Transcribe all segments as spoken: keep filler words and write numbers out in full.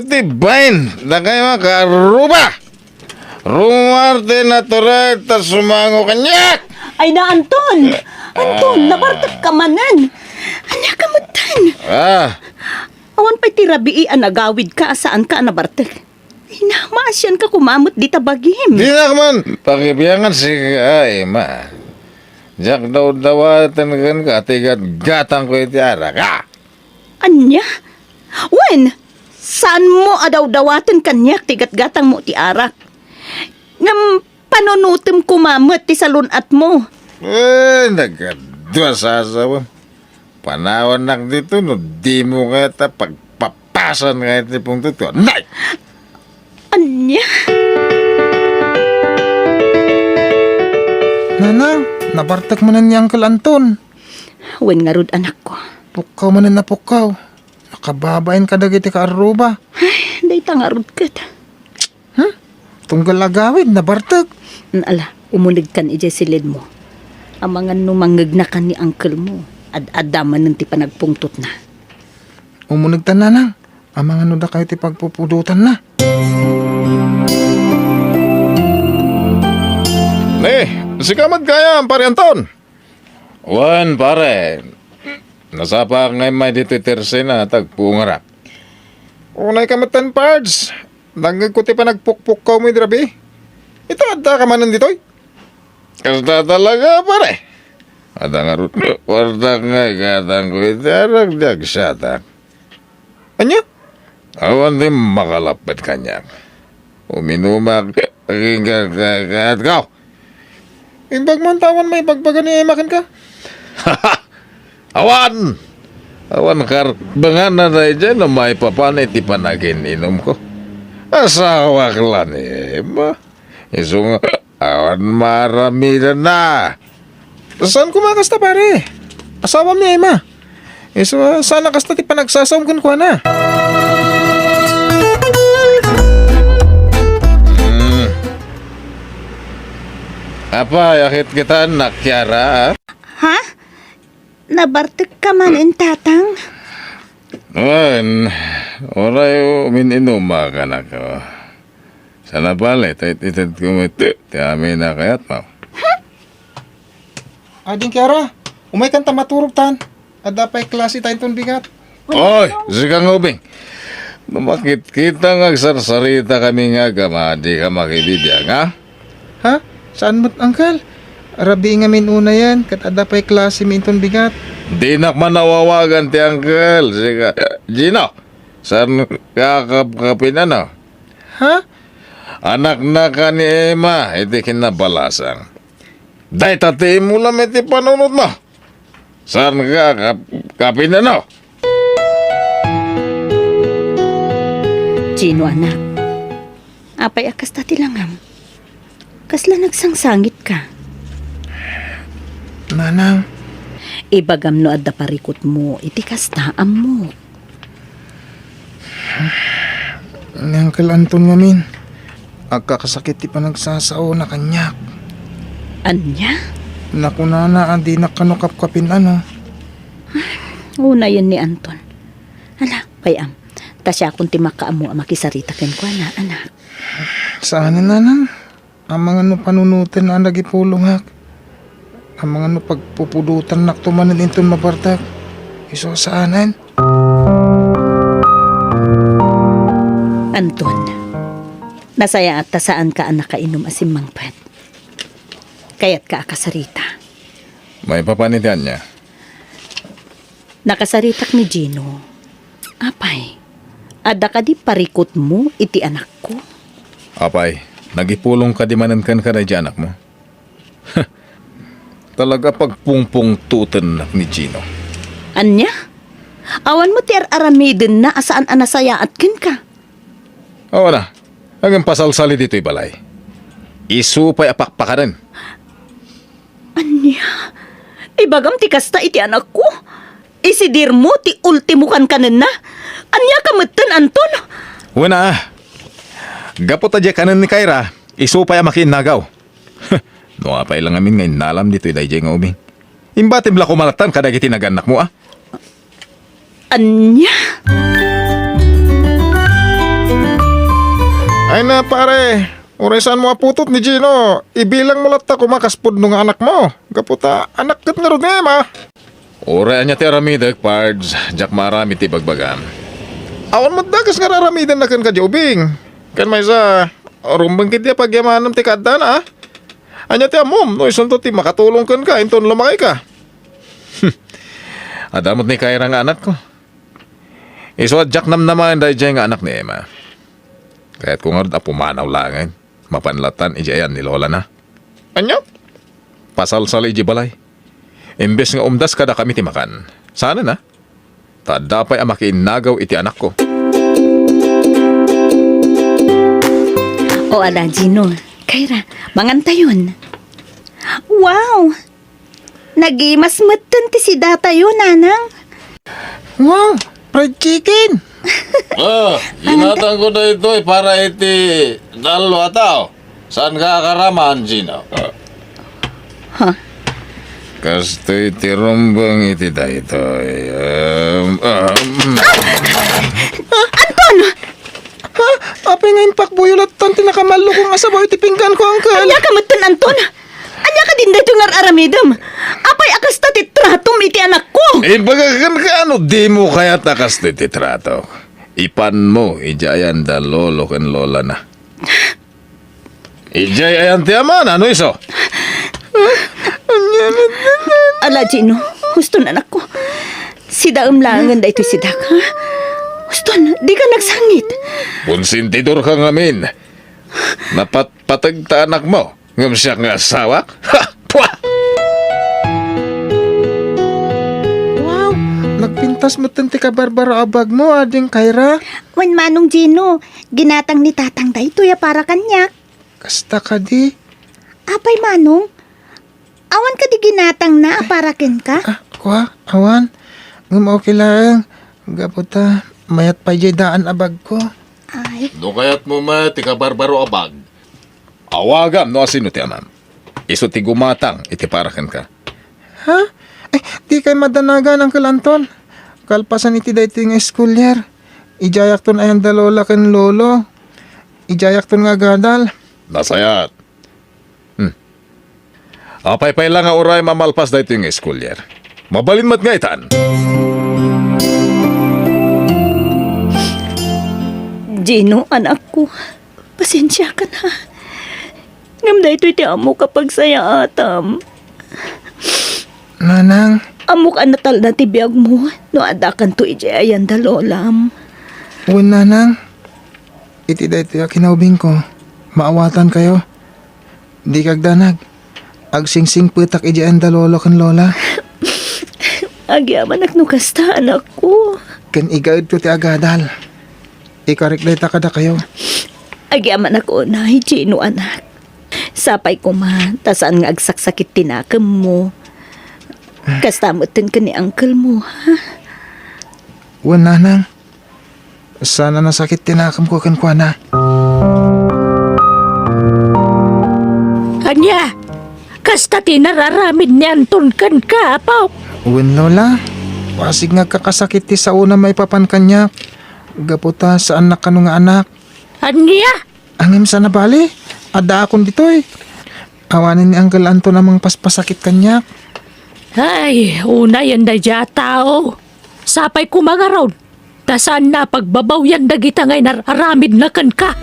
Ti bain, dakayo nga kaarruba! Rumuar ti natural ta sumango kaniak! Ay na, Anton! Anton, nabartek ka manen! Ania ka metten? Ah. Awan pay ti rabii a nagawidka a saanka a nabartek. Ay na, maasianka koma met dita bagim. Dinak man pakibiangan sika, Emma. Diak dawdawaten kenka ti gatgatangko iti arak, ah! Ania? Wen, saanmo a dawdawaten kaniak ti gatgatangmo ti arak. Ngem panunotem koma met ti salun-atmo. Eh, nagadu a sasawem. Panawannak ditoy no dimo kayat a pagpapasan nga iti pungtotko. Nay! Ania? Nanang, nabartek manen ni Uncle Anton. Wen ngarud, anakko. Pukkaw manen a pukkaw. Nakababain kadagiti kaarruba. Ay, dayta ngarud ket. Hmm? Tunggal agawid, nabartek. Ala, umunegkan idiay silidmo. Amangan no mangngegnakan ni unclemo, ad-adda manen ti panagpungtotna. Umunegtan, nanang. Amangan no dakayo ti pagpupudotanna. Eh, sika met gayam, Pare Anton. Wen, pare. Nasapaak nga immay ditoy tersena, tagpungarak. Unay ka metten, Pards. Nangngegko ti panagpukpukkawmo idi rabii. Ita, adda ka manen ditoy? Kasta talaga, pare. Adda ngarud, wardak nga ikatangko iti arak, di agsatak. Ania? Awan ti makalappet kaniak. Uminumak, agingga-, ka-, kaatko. Imbag man ta awan maibagbaga ni Emma kenka? Awan! Awan karbenganna daydiay no maipapan iti panagin-inumko. Asawak la ni Emma. Isu nga awan maaramidenna. Saan koma kasta, pare? Asawam ni Emma. Isu, ah, saan a kasta ti panagsasaom kenkuana? Hmm. Apay, akit kita, Nak Kiara, ah? Ha? Nabartek ka manen, Tatang? Wen, uray umin-inumak, anakko. Saan a bale, ta it-itedko met ti amin a kayatmo. Ading Kiara, umaykan ta maturogtan. Adda pay klase tayo inton bigat. Oy, sika nga ubing. No makitkita nga agsarsarita kami nga agama, di ka makibibiang, ha? Ha? Saan met, Uncle? Rabii ngamin unayen, ket adda pay klase mi inton bigat. Dinak man awawagan ti uncle, sika. Gino, saan ka kapkapin, ano? Ha? Anakna ka ni Emma iti kinabalasang. Dayta ti imulam iti panunotmo. Saan ka kap-, kapinano? Gino, anak. Apay a kasta ti langam? Kasla nagsangsangitka? Nanang. Ibagam no adda parikutmo iti kasta, ammok. Ni Uncle Anton ngamin, agkakasakit ti panagsasaona kaniak. Ania? Nakunana a dinak kano kapkapin-ano. Unayen ni Anton. Ala, pay-am. Ta siakon ti makaammo a makisarita kenkuana, anak. Saanen, nanang. Amangan no panunoten a nagipulongak. Amangan no pagpupudotannakto manen inton mabartek. Isu a saanen. Anton, nasayaat ta saanka a nakainum a simmangpet. Kayatka a kasarita. Maipapan iti ania? Nakasaritak ni Gino. Apay, adda kadi parikutmo iti anakko? Apay, nagipulong kadi manen kenka daydiay anakmo? Talaga pagpungpungtotennak ni Gino. Ania? Awan met ti ar-aramidenna a saan a nasayaat kenka? Awan a, ngem pasalsali ditoy balay. Isu pay a pakpakanen. Ania? Ibagam ti kasta iti anakko? Isidirmo ti ultimo kankanenna? Ania ka metten, Anton? Wen a, gapu ta diay kanen ni Kyra, isu pay a makiinnagaw. No apay la ngamin nga innalam ditoy daydiay nga ubing. Imbatim la koma lattan kadagiti nagannakmo, a? Ania? Ay na, pare, uray saanmo a putot ni Gino, ibilangmo latta koma kas pudno nga anakmo. Gapu ta anak ket ngarud ni Emma. Uray ania ti aramidek, Pards, diak maaramid ti ibagbagam. Awan met dakes nga ar-aramidenna kenka diay ubing. Ken maysa, rumbeng ketdi a pagyamanem ti kaaddana, a? Ania ti ammom no isunto ti makatulong kenka inton lumakayka? Adda met ni Kyra nga anakko. Isu a diak namnamaen daydiay nga anak ni Emma. Kayatko ngarud a pumanaw laengen. Mapan lattan idiay ayan ni lolana. Ania? Pasalsal idiay balay. Imbes nga umdas kadakami ti makan, saanen a? Ta adda pay a makiinnagaw iti anakko. O ala, Gino, Kyra, mangantayon. Wow! Nagimas metten ti sidatayo, Nanang. Wow! Fried chicken! Ah, ginatangko daytoy para iti tallo a tao. Saanka a karaman, Gino? Ha? Kastoy ti rumbeng iti daytoy. Um, um. Ah! Anton! Ha? Apay nga impakbuyo lattan ti nakamallukong a sabaw iti pingganko, Uncle? Ania ka metten, Anton? Ania kadin daytoy nga ar-aramidem? Apay a kasta ti tratom iti anakko? Ibaga kenka, no dimo kayat a kasta ti tratok, ipanmo idiay ayan da lolo ken lolana. Idiay ayan ti amana, no isu? Ala, Gino, huston, anakko. Sidaem laengen daytoy sidak, ha? Huston, dika nagsangit. Konsentidorka ngamin. Napatpateg ta anakmo. Ngem siak nga asawak? Ha! Pua! Wow! Nagpintas metten ti kabarbaro a bagmo, Ading Kyra. Wen, Manong Gino, ginatang ni Tatang daytoy a para kaniak. Kasta kadi? Apay, Manong? Awan kadi ginatangna a para kenka? Ah, kua, awan. Ngem okay laeng. Gapu ta, mayat pay diay daan a bagko. Ay. No kayatmo met ti kabarbaro a bag, awagam no asino ti amam. Isu ti gumatang iti para kenka. Ha? Ay, dikay madanagan, Uncle Anton. Kalpasan iti daytoy nga school year, idiayakton ayan da lola ken lolo. Idiayakton nga agadal. Nasayaat. Hmm. Apay pay la nga uray mamalpas daytoy nga school year, mabalin met nga itan. Gino, anakko, pasensiakan, ha. Ngem daytoy ti ammok a pagsayaatam. Nanang. Ammok a natalna ti biagmo no addakanto idiay ayan da lolam. Wen, Nanang. Iti daytoy a kinaubingko, maawatankayo. Dika agdanag. Agsingsingpetak idiay ayan da lolo ken lola. Agyamanak no kasta, anakko. Ken igaedto ti agadal. Ikarik dayta kadakayo. Agyamanak unay, Gino, anak. Sapay koma, ta saan nga agsaksakit ti nakemmo. Kasta metten ken ni uncle mo, ha? Wen, Nanang. Saan a nasakit ti nakemko kenkuana. Ania? Kasta ti nararamid ni Anton kenka, apok? Wen, Lola. Pasig nga agkakasakit ti saona maipapan kaniak. Gapu ta saannak kano nga anak. Ania? Ngem saan a bale, addaakon ditoy. Awanen ni Uncle Anton a mangpaspasakit kaniak. Ay, unayen daydiay a tao. Sapay koma ngarud, ta saanna a pagbabawyan dagita nga inar-aramidna kenka.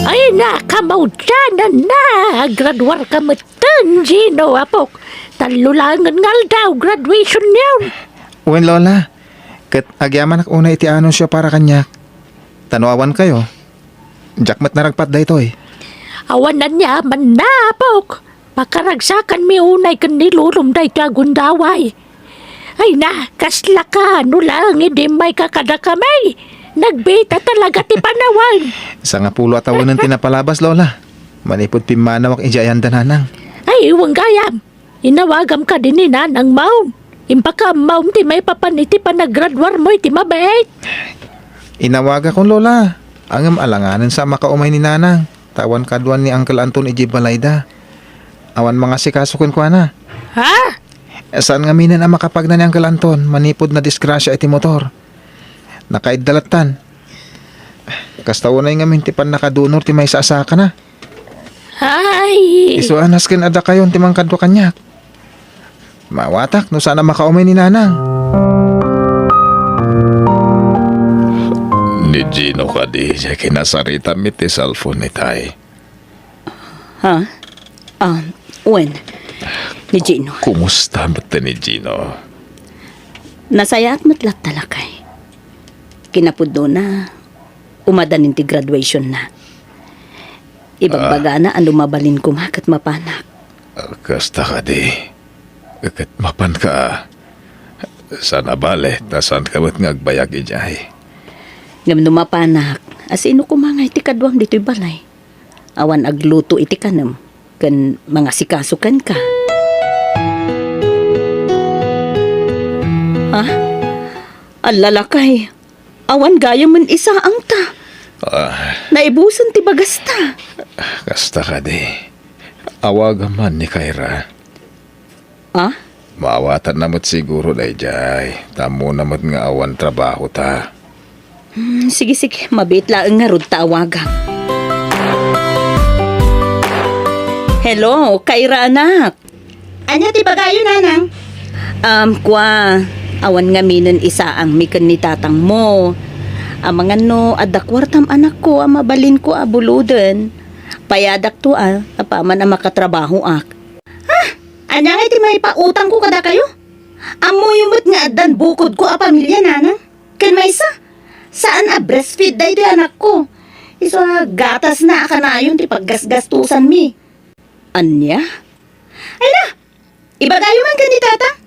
Ay, nakamaudyanan na. Agraduarka metten, Gino, apok. Tallo laengen nga aldaw, graduation yon. Wen, Lola. Ket agyamanak unay iti anunsio para kaniak. Ta no awankayo, diak met naragpat daytoy. Awan aniamanna, apok. Pakaragsakanmi unay ken ni lolom daytoy a gundaway. Ay na, kaslaka, no laeng idi immayka kadakami. Nagbita talaga ti panawen. Sangapulo a tawenen ti napalabas, Lola. Manipud pimmanawak idiay ayan da nanang. Ay, wen gayam. Inawagam kadi ni nanangmo. Impakaammom ti maipapan iti panagraduarmo iti mabiit. Inawagakon, Lola. Ngem alanganen sa a makaumay ni nanang. Ta awan kaduan ni Uncle Anton idiay balayda. Awan mangasikaso kenkuana. Ha? Saan ngaminen a makapagna ni Uncle Anton manipud nadisgrasia iti motor. Nakaidda lattan. Kasta unay ngamin ti pannakadunor ti maysa a sakana. Ay! Isu a nasken a dakayon ti mangkadua kaniak. Maawatak no saan a makaumay ni Nanang. Ni Gino kadi diay kinasaritam iti cellphone itay? Ha? Ah, wen. Ni Gino. Kumusta met ni Gino? Nasayaat met latta, lakay. Kinapudnona, umadanin ti graduationna. Ibagbagana a no mabalin koma ket mapanak. Ah, kasta kadi. Ket mapanka. Saan a bale, ta saanka met nga agbayag idiay. Ngem no mapanak, a sino koma ngay ti kaduam ditoy balay? Awan agluto iti kanem ken mangasikaso kenka. Ha? Alla, lakay, awan gayamen isaangta. Ah. Naibusen ti bagasta. Kasta kadi. Awagam man ni Kyra. Ah? Maawatanna met siguro daydiay. Ta ammona met nga awan trabahota. Hmm, sige, sige. Mabiit laeng ngarud ta awagak. Hello, Kyra anak. Ania ti ibagayo, Nanang? Um, kua, awan ngaminen isaangmi ken ni tatangmo. Amangan no adda kuartam, anakko, a mabalinko a buloden. Payadakto a, apaman a makatrabahoak. Ha? Ania ngay ti maipautangko kadakayo? Ammoyo met nga addan bukodko a pamilia, Nanang. Ken maysa, saan a breastfeed daytoy anakko. Isu a gatasna a kanayon ti paggasgastosanmi. Ania? Ay na! Ibagayo man ken ni Tatang.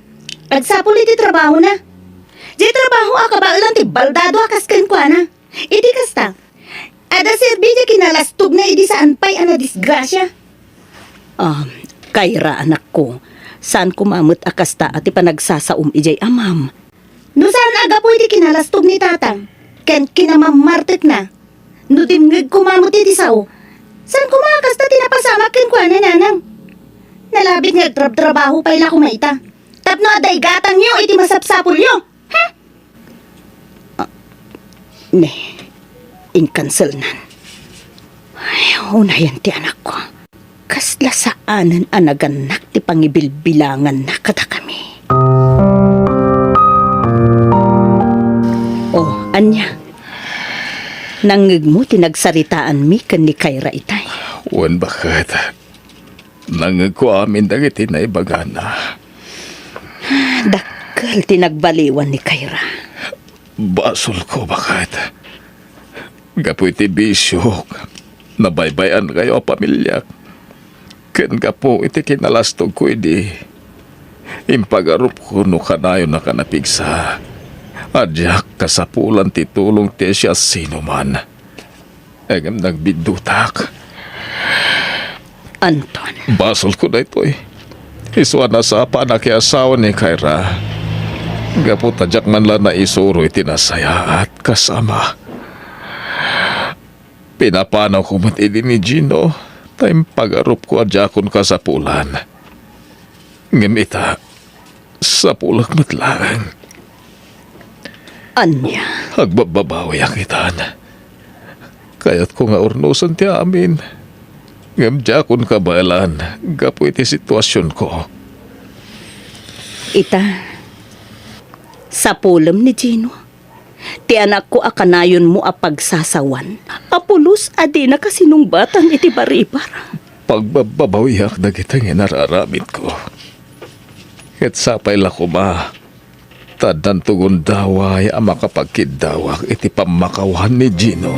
Agsapul iti trabahona. Diay trabaho a kabaelan ti baldado a kas kenkuana. Iti kasta, adda serbi diay kinalastogna idi saan pay a nadisgrasia. Ah, Kyra, anakko, saan koma met a kasta a ti panagsasaom idiay amam. No saan a gapu iti kinalastog ni Tatang ken kinamammartekna, no dimngeg koma met iti sao, saan koma a kasta ti napasamak kenkuana, Nanang. Nalabit nga agtrabtrabaho pay la koma ita tapno adda igatangyo iti masapsapulyo. Ha? Ah, ne, inkanselnan. Ay, unayen ti anakko. Kasla saanen a nagannak ti pangibilbilanganna kadakami. Oh, ania? Nangngegmo ti nagsaritaanmi ken ni Kyra itay? Wen, baket. Nangngegko amin dagiti naibagana. Dakkel ti nagbaliwan ni Kyra. Basolko, baket. Gapu iti bisiok, nabaybay-ankayo a pamiliak. Ken gapu iti kinalastogko idi, impagarupko no kanayon a napigsa a diak kasapulan ti tulong ti siasinoman. Ngem nagbiddutak. Anton. Basolko daytoy. Isu a nasapa a nakiasawa ni Kyra. Gapu ta diak man la naisuro iti nasayaat kas ama. Pinapanawko met idi ni Gino, ta impagarupko a diakon kasapulan. Ngem ita, sapulek met laeng. Ania? Agbabbabawiak itan. Kayatko nga urnosen ti amin. Ngem diakon kabaelan gapu iti situasionko. Ita, sapulem ni Gino. Ti anakko a kanayonmo a pagsasawan a pulos a dina kasinungbatan iti baribar. Pagbabbabawiak dagiti nga inararamidko. Ket sapay la koma, ta addanto gundaway a makapagkiddawak iti pammakawan ni Gino.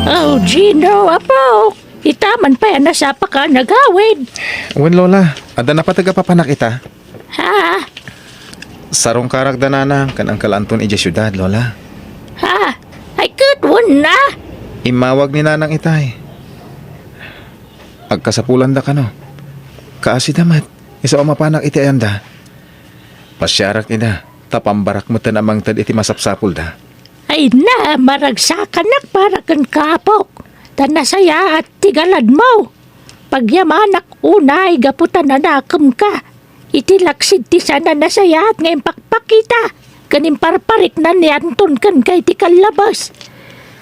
Oh, Gino, apo! Ita man pay a nasapaka nagawid. Wen, Lola, adda napateg a papanak ita? Ha? Sarungkarak da Nanang ken Uncle Anton idiay siudad, Lola. Ha? Ay, ket wen na? Immawag ni Nanang itay. Agkasapulanda kano? Kaasida met, isu a mapanak iti ayanda. Pasiarak ida, ta pambarak metten a mangted iti masapsapulda. Ay na, maragsakanak para ken kapok, ta nasayaat ti galadmo. Pagyamanak unay gapu ta nanakemka. Iti laksid ti saan a nasayaat nga impakpakita ken imparparikna ni Anton kenka iti kallabes.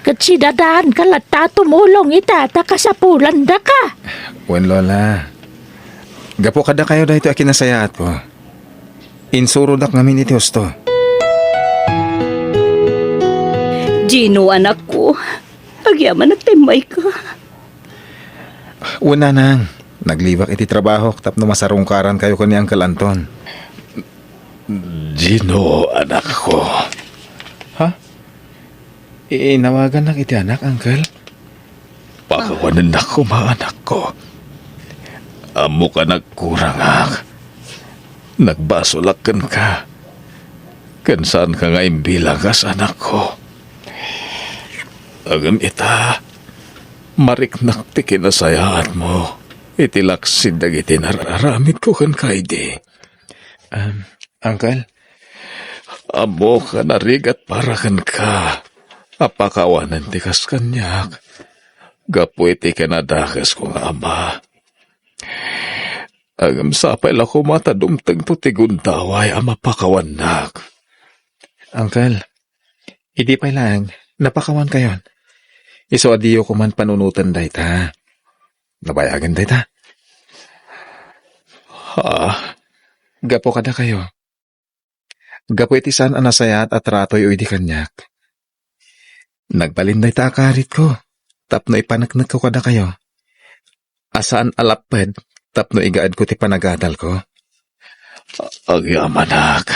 Ket sidadaanka latta a tumulong ita ta kasapulandaka. Wen, Lola. Gapu kadakayo daytoy a kinasayaatko. Insurodak ngamin iti husto. Gino, anakko, agyamanak ta immayka. Wen, nanang, naglibak iti trabahok tapno masarungkarankayo ken ni Uncle Anton. Gino, anakko. Ha? Inawagannak iti anak, Uncle? Pakawanennak koma, anakko. Ammok a nagkurangak. Nagbasolak kenka. Ken saanka nga imbilang kas anakko. Ngem ita, mariknak ti kinasayaatmo iti laksid dagiti nar-aramidko kenka idi. Um, Uncle? Ammok a narigat para kenka a pakawanen ti kas kaniak gapu iti kinadakesko nga ama. Ngem sapay la koma ta dumtengto ti gundaway a mapakawannak. Uncle, idi pay laeng, napakawankayon. Isu a diyo koman panunoten dayta. Nabayagen dayta. Ha? Gapu kadakayo. Gapu iti saan a nasayaat a tratoyo idi kaniak. Nagbalin dayta a karitko tapno ipaneknekko kadakayo a saan a lapped tapno igaedko ti panagadalko. Agyamanak,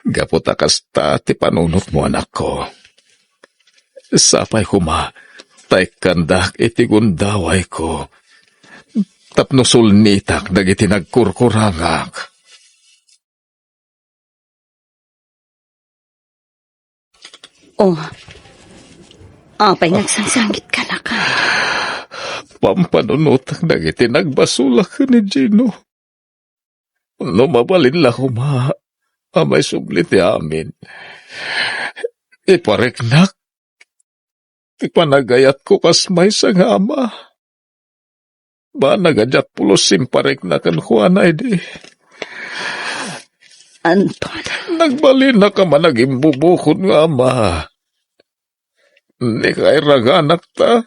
gapu ta kasta ti panunotmo, anakko. Sapay koma ta ikkandak iti gundawayko tapno sulnitak dagiti nagkurkurangak. Oh, apay nga agsangsangitka, lakay? Pampanunotak dagiti nagbasolak ken ni Gino. No mabalin la koma a maisubli ti amin, ipariknak ti panagayatko kas maysa nga ama. Banag a diak pulos imparikna kenkuana idi. Anton. Nagbalinak a managimbubukod nga ama. Ni kairaganak ta,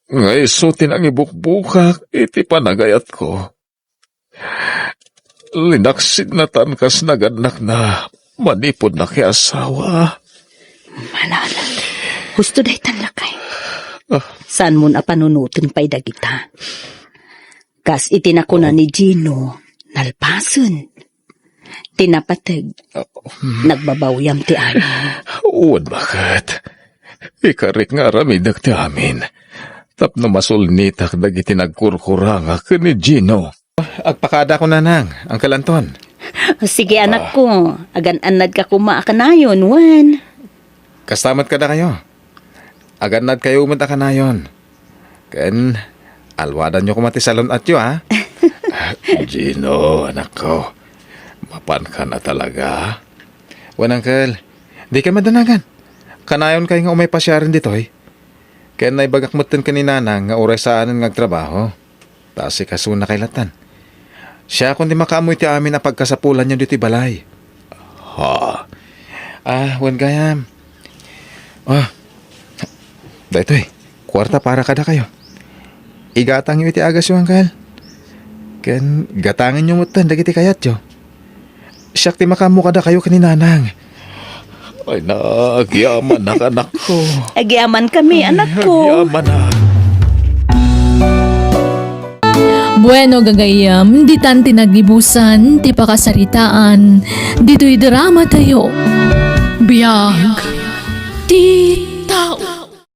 nga isu ti nangibukbukak iti panagayatko. Linaksidna tan kas nagannakna manipud nakiasawa. Mananag. Husto daytan, lakay. Ah. Saanmon a panunoten pay dagita. Kas iti nakuna ni Gino, nalpasen. Ti napateg, oh, nagbabawyam ti amin. Wen, baket. Ikarik nga aramidek ti amin. Tapno masulnitak dagiti nagkurkurangak ken ni Gino. Agpakada ko, nanang, Uncle Anton. Sige, anakko. Agan-annadka koma a kanayon, wen. Kasta met kadakayo. Agannadkayo met a kanayon. Ken alwadanyo koma ti salun-atyo, a? Gino, anakko. Mapanka na talaga? Wen, Uncle. Dikay madanagan. Kanayonkay nga umay pasiaren ditoy. Ken naibagak metten ken ni Nanang nga uray saanen nga agtrabaho. Ta asikasonakay lattan. Siakon ti makaammo iti amin a pagkasapulanyo ditoy balay. Ha? Ah, wen gayam. Ah, daytoy, kuarta para kadakayo. Igatangyo iti agasyo, Uncle. Ken gatangenyo metten dagiti kayatyo. Siak ti makaammo kadakayo ken ni Nanang. Ay, nagyamanak, anakko. Agyamankami, anakko. Agyamanak. Bueno, gagayyem, ditan ti nagibusan ti pakasaritaan ditoy drama tayo. Biag ti tao.